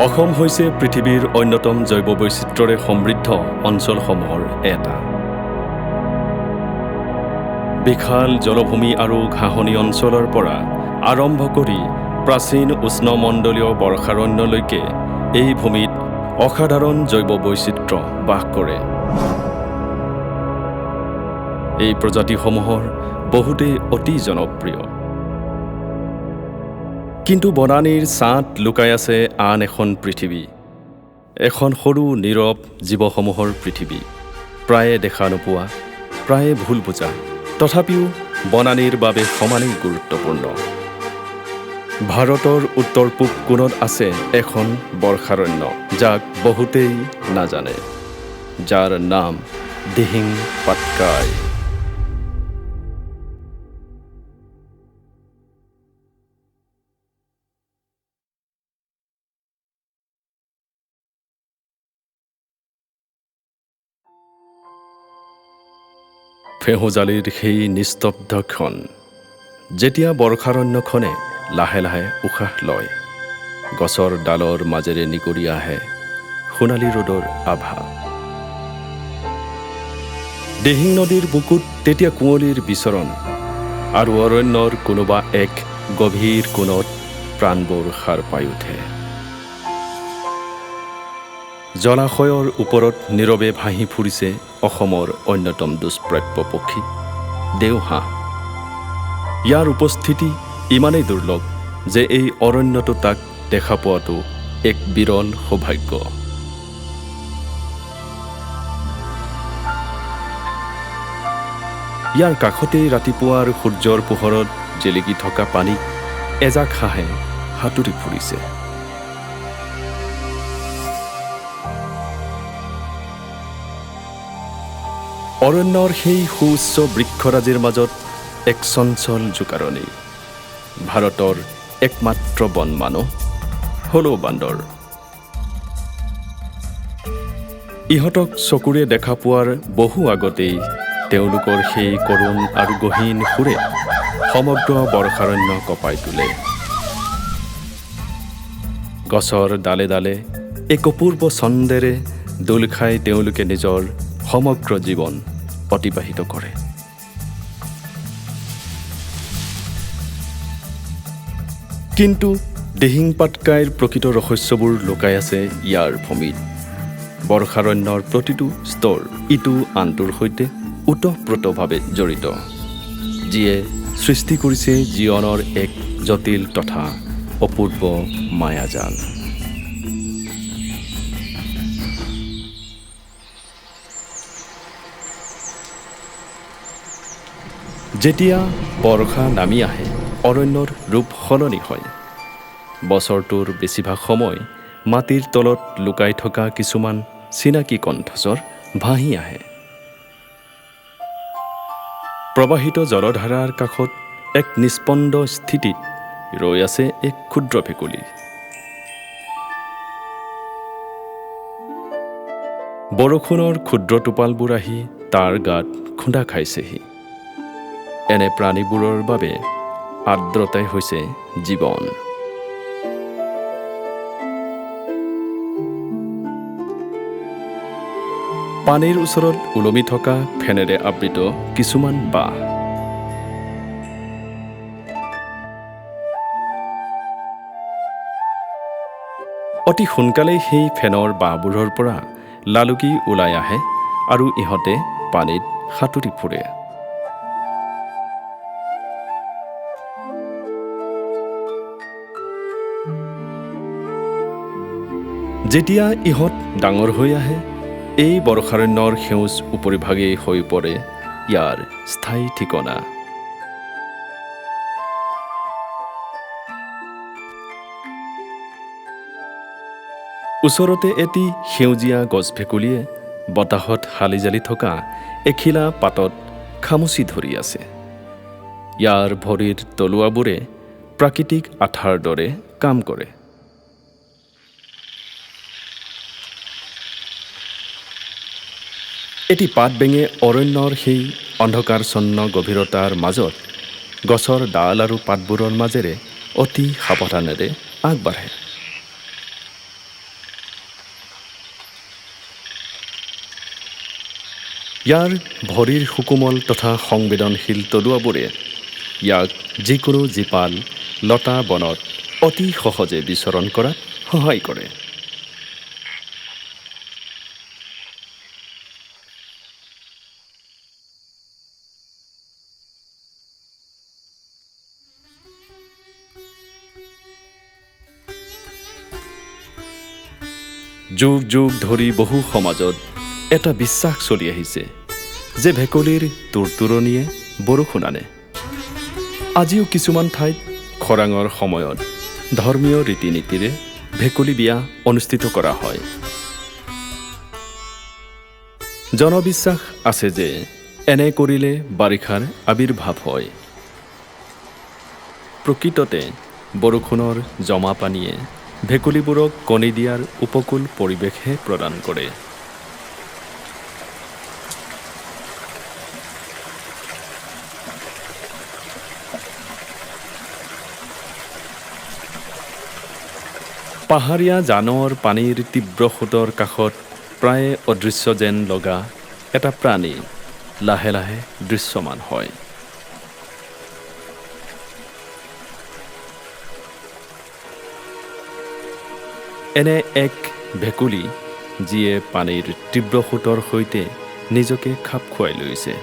অসম হৈছে পৃথিৱীৰ অন্যতম জৈৱ বৈচিত্ৰ্যৰে সমৃদ্ধ অঞ্চলসমূহৰ এটা। বিশাল জলভূমি আৰু ঘাঁহনি অঞ্চলৰ পৰা আৰম্ভ কৰি প্ৰাচীন উষ্ণমণ্ডলীয় বৰ্ষাৰণ্যলৈকে এই ভূমিত অসাধাৰণ জৈৱ বৈচিত্ৰ্য বাস কৰে। এই প্ৰজাতিসমূহৰ বহুতেই অতি জনপ্ৰিয়। কিন্তু বনানীৰ ছাঁত লুকাই আছে আন এখন পৃথিৱী, এখন সৰু নীৰৱ জীৱসমূহৰ পৃথিৱী, প্ৰায়ে দেখা নোপোৱা, প্ৰায়ে ভুল বুজা, তথাপিও বনানীৰ বাবে সমানেই গুৰুত্বপূৰ্ণ। ভাৰতৰ উত্তৰ পূব কোণত আছে এখন বৰ্ষাৰণ্য, যাক বহুতেই নাজানে, যাৰ নাম দিহিং পাটকাই। ফেঁহুজালিৰ সেই নিস্তব্ধ ক্ষণ, যেতিয়া বৰ্ষাৰণ্যখনে লাহে লাহে উশাহ লয়, গছৰ ডালৰ মাজেৰে নিগৰি আহে সোণালী ৰ'দৰ আভা। দিহিং নদীৰ বুকুত তেতিয়া কুঁৱলীৰ বিচৰণ আৰু অৰণ্যৰ কোনোবা এক গভীৰ কোণত প্ৰাণবোৰ সাৰ পাই উঠে। জলাশয়ৰ ওপৰত নীৰৱে ভাঁহি ফুৰিছে অসমৰ অন্যতম দুষ্প্ৰাপ্য পক্ষী দেওহাঁহ। ইয়াৰ উপস্থিতি ইমানেই দুৰ্লভ যে এই অৰণ্যটো তাক দেখা পোৱাটো এক বিৰল সৌভাগ্য। ইয়াৰ কাষতেই ৰাতিপুৱাৰ সূৰ্যৰ পোহৰত জিলিকি থকা পানীত এজাক হাঁহে সাঁতুৰি ফুৰিছে। অৰণ্যৰ সেই সুউচ্চ বৃক্ষৰাজিৰ মাজত এক চঞ্চল জোকাৰণি, ভাৰতৰ একমাত্ৰ বন মানুহ হলৌ বান্দৰ। ইহঁতক চকুৰে দেখা পোৱাৰ বহু আগতেই তেওঁলোকৰ সেই কৰুণ আৰু গহীন সুৰে সমগ্ৰ বৰ্ষাৰণ্য কঁপাই তোলে। গছৰ ডালে ডালে এক অপূৰ্ব ছন্দেৰে দোল খাই তেওঁলোকে নিজৰ সমগ্ৰ জীৱন অতিবাহিত কৰে। কিন্তু দিহিং পাটকাইৰ প্ৰকৃত ৰহস্যবোৰ লুকাই আছে ইয়াৰ ভূমিত। বৰ্ষাৰণ্যৰ প্ৰতিটো স্তৰ ইটো আনটোৰ সৈতে ওতঃপ্ৰোতভাৱে জড়িত, যিয়ে সৃষ্টি কৰিছে জীৱনৰ এক জটিল তথা অপূৰ্ব মায়াজাল। যেতিয়া বৰ্ষা নামি আহে, অৰণ্যৰ ৰূপ সলনি হয়। বছৰটোৰ বেছিভাগ সময় মাটিৰ তলত লুকাই থকা কিছুমান চিনাকি কণ্ঠস্বৰ ভাঁহি আহে। প্ৰবাহিত জলধাৰাৰ কাষত এক নিস্পন্দ স্থিতিত ৰৈ আছে এক ক্ষুদ্ৰ ভেকুলী। বৰষুণৰ ক্ষুদ্ৰ টোপালবোৰ আহি তাৰ গাত খুন্দা খাইছেহি। এনে প্ৰাণীবোৰৰ বাবে আৰ্দ্ৰতাই হৈছে জীৱন। পানীৰ ওচৰত ওলমি থকা ফেনেৰে আবৃত কিছুমান বাঁহ। অতি সোনকালেই সেই ফেনৰ বাঁহবোৰৰ পৰা লালুকি ওলাই আহে আৰু ইহঁতে পানীত সাঁতুৰি ফুৰে। যেতিয়া ইহঁত ডাঙৰ হৈ আহে, এই বৰ্ষাৰণ্যৰ সেউজ উপৰিভাগেই হৈ পৰে ইয়াৰ স্থায়ী ঠিকনা। ওচৰতে এটি সেউজীয়া গছ ভেকুলীয়ে বতাহত হালি জালি থকা এখিলা পাতত খামুচি ধৰি আছে। ইয়াৰ ভৰিৰ তলুৱাবোৰে প্ৰাকৃতিক আঠাৰ দৰে কাম কৰে। এটি পাত বেঙে অৰণ্যৰ সেই অন্ধকাৰচ্ছন্ন গভীৰতাৰ মাজত গছৰ ডাল আৰু পাতবোৰৰ মাজেৰে অতি সাৱধানেৰে আগবাঢ়ে। ইয়াৰ ভৰিৰ সুকোমল তথা সংবেদনশীল তলুৱাবোৰে ইয়াক যিকোনো জীপাল লতা বনত অতি সহজে বিচৰণ কৰাত সহায় কৰে। যুগ যুগ ধৰি বহু সমাজত এটা বিশ্বাস চলি আহিছে যে ভেকুলীৰ তুৰতুৰণিয়ে বৰষুণ আনে। আজিও কিছুমান ঠাইত খৰাঙৰ সময়ত ধৰ্মীয় ৰীতি নীতিৰে ভেকুলী বিয়া অনুষ্ঠিত কৰা হয়। জনবিশ্বাস আছে যে এনে কৰিলে বাৰিষাৰ আৱিৰ্ভাৱ হয়। প্ৰকৃততে বৰষুণৰ জমা পানীয়ে ভেকুলীবোৰক কণী দিয়াৰ উপকূল পৰিৱেশহে প্ৰদান কৰে। পাহাৰীয়া জানৰ পানীৰ তীব্ৰ সোঁতৰ কাষত প্ৰায়ে অদৃশ্য যেন লগা এটা প্ৰাণী লাহে লাহে দৃশ্যমান হয়। এনে এক ভেকুলী যিয়ে পানীৰ তীব্ৰ সোঁতৰ সৈতে নিজকে খাপ খুৱাই লৈছে।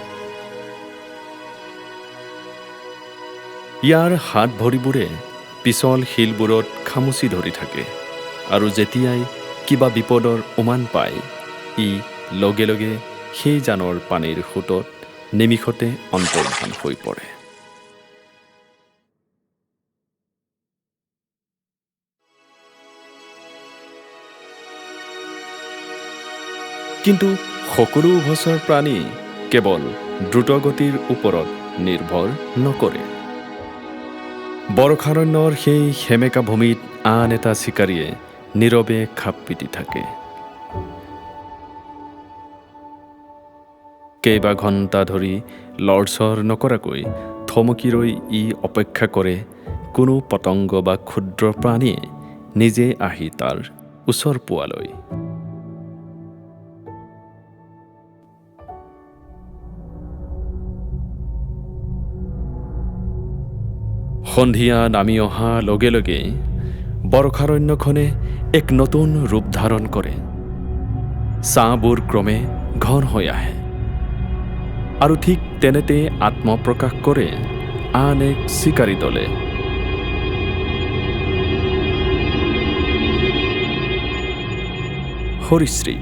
ইয়াৰ হাত ভৰিবোৰে পিছল শিলবোৰত খামুচি ধৰি থাকে আৰু যেতিয়াই কিবা বিপদৰ উমান পায়, ই লগে লগে সেই জানৰ পানীৰ সোঁতত নিমিষতে অন্তৰ্ধান হৈ পৰে। কিন্তু সকলো উভচৰ প্ৰাণী কেৱল দ্ৰুতগতিৰ ওপৰত নিৰ্ভৰ নকৰে। বৰষাৰণ্যৰ সেই সেমেকা ভূমিত আন এটা চিকাৰীয়ে নীৰৱে খাপ পিটি থাকে। কেইবা ঘণ্টা ধৰি লৰচৰ নকৰাকৈ থমকি ৰৈ ই অপেক্ষা কৰে কোনো পতংগ বা ক্ষুদ্ৰ প্ৰাণীয়ে নিজে আহি তাৰ ওচৰ পোৱালৈ। সন্ধিয়া নামি অহা লগে লগে বৰষাৰণ্যখনে এক নতুন ৰূপ ধাৰণ কৰে। ছাঁবোৰ ক্ৰমে ঘন হৈ আহে আৰু ঠিক তেনেতে আত্মপ্ৰকাশ কৰে আন এক চিকাৰী দলে। সৰীসৃপ।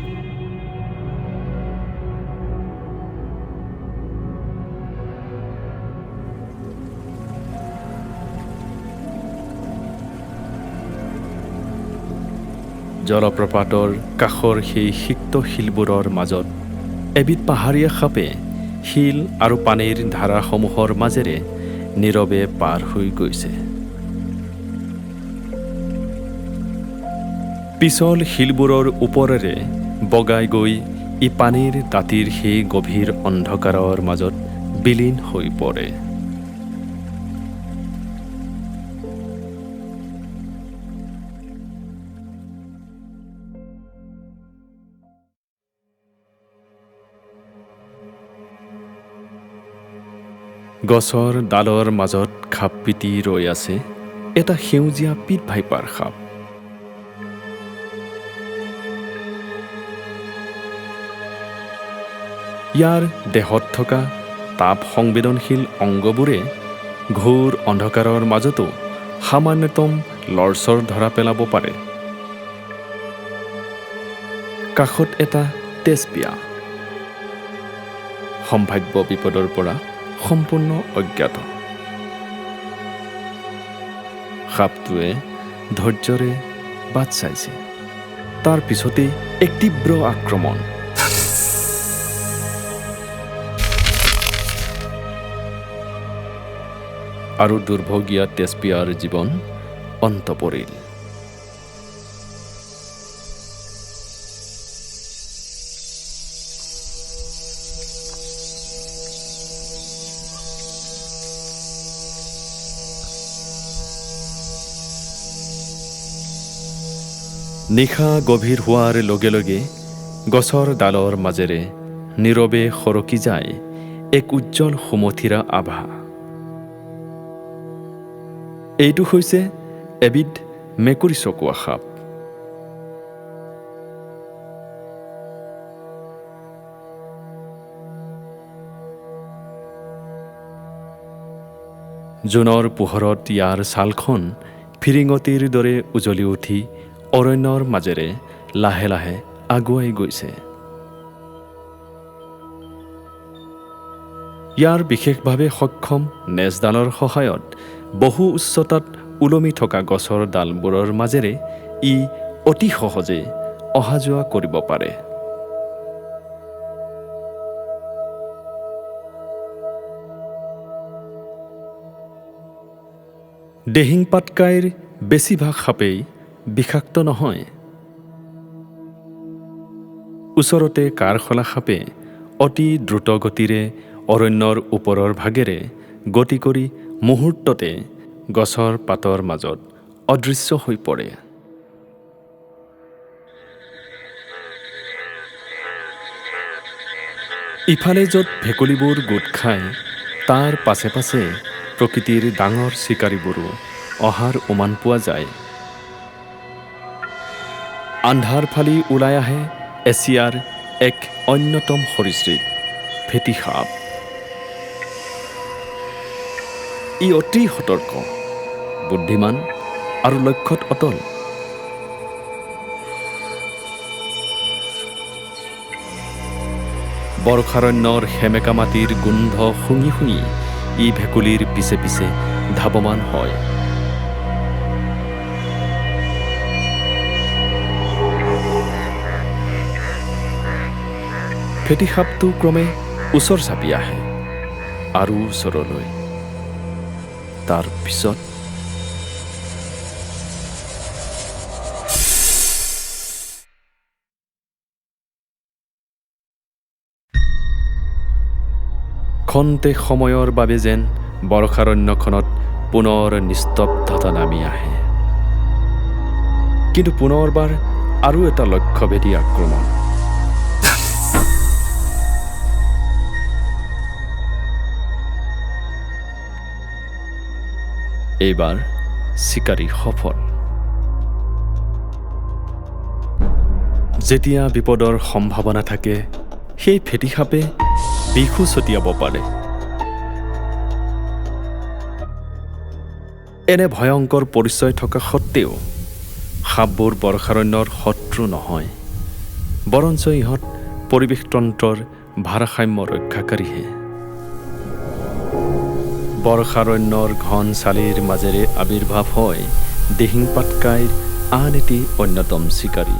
জলপ্ৰপাতৰ কাষৰ সেই সিক্ত শিলবোৰৰ মাজত এবিধ পাহাৰীয়া সাপে শিল আৰু পানীৰ ধাৰাসমূহৰ মাজেৰে নীৰৱে পাৰ হৈ গৈছে। পিছল শিলবোৰৰ ওপৰেৰে বগাই গৈ ই পানীৰ দাঁতিৰ সেই গভীৰ অন্ধকাৰৰ মাজত বিলীন হৈ পৰে। গছৰ ডালৰ মাজত খাপ পিটি ৰৈ আছে এটা সেউজীয়া পিট ভাইপাৰ সাপ। ইয়াৰ দেহত থকা তাপ সংবেদনশীল অংগবোৰে ঘোৰ অন্ধকাৰৰ মাজতো সামান্যতম লৰচৰ ধৰা পেলাব পাৰে। কাষত এটা তেজপিয়া, সম্ভাৱ্য বিপদৰ পৰা সম্পূৰ্ণ অজ্ঞাত। সাপটোৱে ধৈৰ্যৰে বাট চাইছে। তাৰ পিছতেই এক তীব্ৰ আক্ৰমণ। আৰু দুৰ্ভগীয়া তেজপিয়াৰ জীৱন অন্ত পৰিল। নিশা গভীৰ হোৱাৰ লগে লগে গছৰ ডালৰ মাজেৰে নীৰৱে সৰকি যায় এক উজ্জ্বল সুমথিৰা আভা। এইটো হৈছে এবিধ মেকুৰী চকুৱা সাপ। জোনৰ পোহৰত ইয়াৰ ছালখন ফিৰিঙতিৰ দৰে উজলি উঠি অৰণ্যৰ মাজেৰে লাহে লাহে আগুৱাই গৈছে। ইয়াৰ বিশেষভাৱে সক্ষম নেজডালৰ সহায়ত বহু উচ্চতাত ওলমি থকা গছৰ ডালবোৰৰ মাজেৰে ই অতি সহজে অহা যোৱা কৰিব পাৰে। দিহিং পাটকাইৰ বেছিভাগ সাপেই বিষাক্ত নহয়। ওচৰতে কাৰশলা সাপে অতি দ্ৰুত গতিৰে অৰণ্যৰ ওপৰৰ ভাগেৰে গতি কৰি মুহূৰ্ততে গছৰ পাতৰ মাজত অদৃশ্য হৈ পৰে। ইফালে য'ত ভেকুলীবোৰ গোট খায়, তাৰ পাছে পাছে প্ৰকৃতিৰ ডাঙৰ চিকাৰীবোৰো অহাৰ উমান পোৱা যায়। আন্ধাৰ ফালি ওলাই আহে এছিয়াৰ এক অন্যতম সৰীসৃপ ফেঁটী সাপ। ই অতি সতৰ্ক, বুদ্ধিমান আৰু লক্ষ্যত অটল। বৰ্ষাৰণ্যৰ সেমেকা মাটিৰ গোন্ধ শুঙি শুঙি ই ভেকুলীৰ পিছে পিছে ধাৱমান হয়। ফেঁটী সাপটো ক্ৰমে ওচৰ চাপি আহে আৰু ওচৰলৈ। তাৰ পিছত খন্তেক সময়ৰ বাবে যেন বৰ্ষাৰণ্যখনত পুনৰ নিস্তব্ধতা নামি আহে। কিন্তু পুনৰবাৰ আৰু এটা লক্ষ্যভেদী আক্ৰমণ। এইবাৰ চিকাৰী সফল। যেতিয়া বিপদৰ সম্ভাৱনা থাকে, সেই ফেঁটী সাপে বিষো ছটিয়াব পাৰে। এনে ভয়ংকৰ পৰিচয় থকা সত্ত্বেও সাপবোৰ বৰ্ষাৰণ্যৰ শত্ৰু নহয়, বৰঞ্চ ইহঁত পৰিৱেশতন্ত্ৰৰ ভাৰসাম্য ৰক্ষাকাৰীহে। বৰ্ষাৰণ্যৰ ঘন চালিৰ মাজেৰে আৱিৰ্ভাৱ হয় দিহিং পাটকাইৰ আন এটি অন্যতম চিকাৰী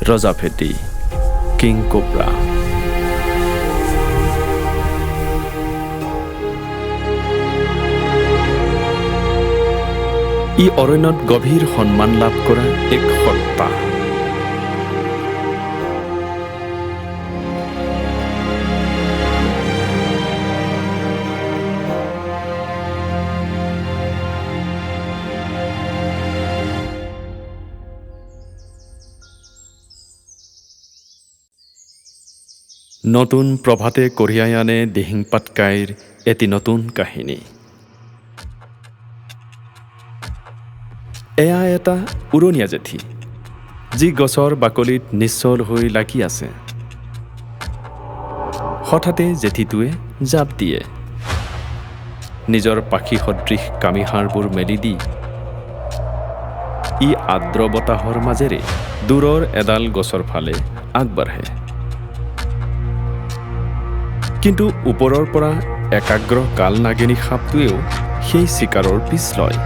ৰজাফেঁটী, কিং কোব্ৰা। ই অৰণ্যত গভীৰ সন্মান লাভ কৰা এক সত্তা। নতুন প্ৰভাতে কঢ়িয়াই আনে দিহিং পাটকাইৰ এটি নতুন কাহিনী। এয়া এটা উৰণীয়া জেঠী, যি গছৰ বাকলিত নিশ্চল হৈ লাগি আছে। হঠাতে জেঠীটোৱে জাপ দিয়ে, নিজৰ পাখি সদৃশ কামিহাড়বোৰ মেলি দি ই আৰ্দ্ৰ বতাহৰ মাজেৰে দূৰৰ এডাল গছৰ ফালে আগবাঢ়ে। কিন্তু ওপৰৰ পৰা একাগ্ৰ কাল নাগিনী সাপটোৱেও সেই চিকাৰৰ পিছ লয়।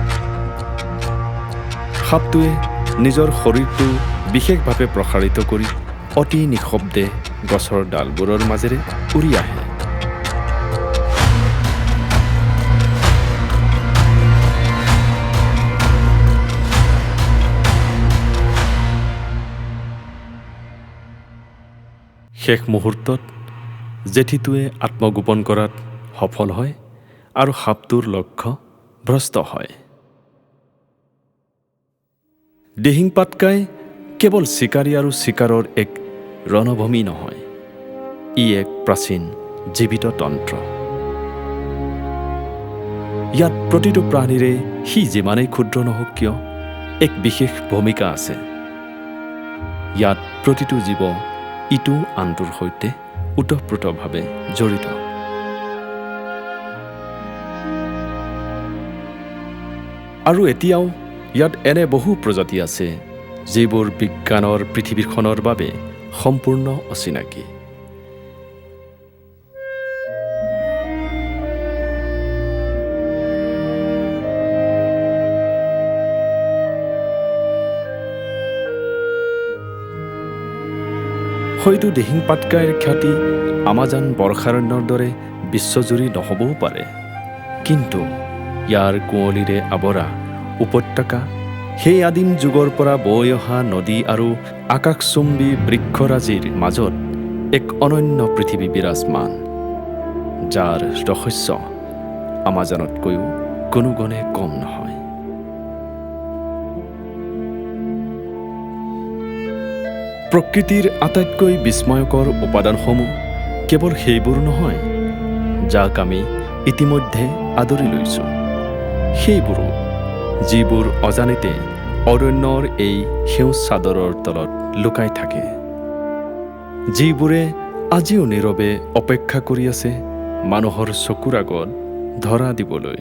সাপটোৱে নিজৰ শৰীৰটো বিশেষভাৱে প্ৰসাৰিত কৰি অতি নিঃশব্দে গছৰ ডালবোৰৰ মাজেৰে উৰি আহে। শেষ মুহূৰ্তত জেঠীটোৱে আত্মগোপন কৰাত সফল হয় আৰু সাপটোৰ লক্ষ্য ভ্ৰষ্ট হয়। দিহিং পাটকাই কেৱল চিকাৰী আৰু চিকাৰৰ এক ৰণভূমি নহয়, ই এক প্ৰাচীন জীৱিত তন্ত্ৰ। ইয়াত প্ৰতিটো প্ৰাণীৰে, সি যিমানেই ক্ষুদ্ৰ নহওক কিয়, এক বিশেষ ভূমিকা আছে। ইয়াত প্ৰতিটো জীৱ ইটো আনটোৰ সৈতে ওতঃপ্ৰোতভাৱে জড়িত। আৰু এতিয়াও ইয়াত এনে বহু প্ৰজাতি আছে যিবোৰ বিজ্ঞানৰ পৃথিৱীখনৰ বাবে সম্পূৰ্ণ অচিনাকি। হয়তো দিহিং পাটকাইৰ খ্যাতি আমাজান বৰ্ষাৰণ্যৰ দৰে বিশ্বজুৰি নহ'বও পাৰে, কিন্তু ইয়াৰ কুঁৱলীৰে আৱৰা উপত্যকা, সেই আদিম যুগৰ পৰা বৈ অহা নদী আৰু আকাশচুম্বী বৃক্ষৰাজিৰ মাজত এক অনন্য পৃথিৱী বিৰাজমান, যাৰ ৰহস্য আমাজানতকৈও কোনো গুণে কম নহয়। প্ৰকৃতিৰ আটাইতকৈ বিস্ময়কৰ উপাদানসমূহ কেৱল সেইবোৰ নহয় যাক আমি ইতিমধ্যে আদৰি লৈছোঁ, সেইবোৰো যিবোৰ অজানিতে অৰণ্যৰ এই সেউজ চাদৰৰ তলত লুকাই থাকে, যিবোৰে আজিও নীৰৱে অপেক্ষা কৰি আছে মানুহৰ চকুৰ আগত ধৰা দিবলৈ।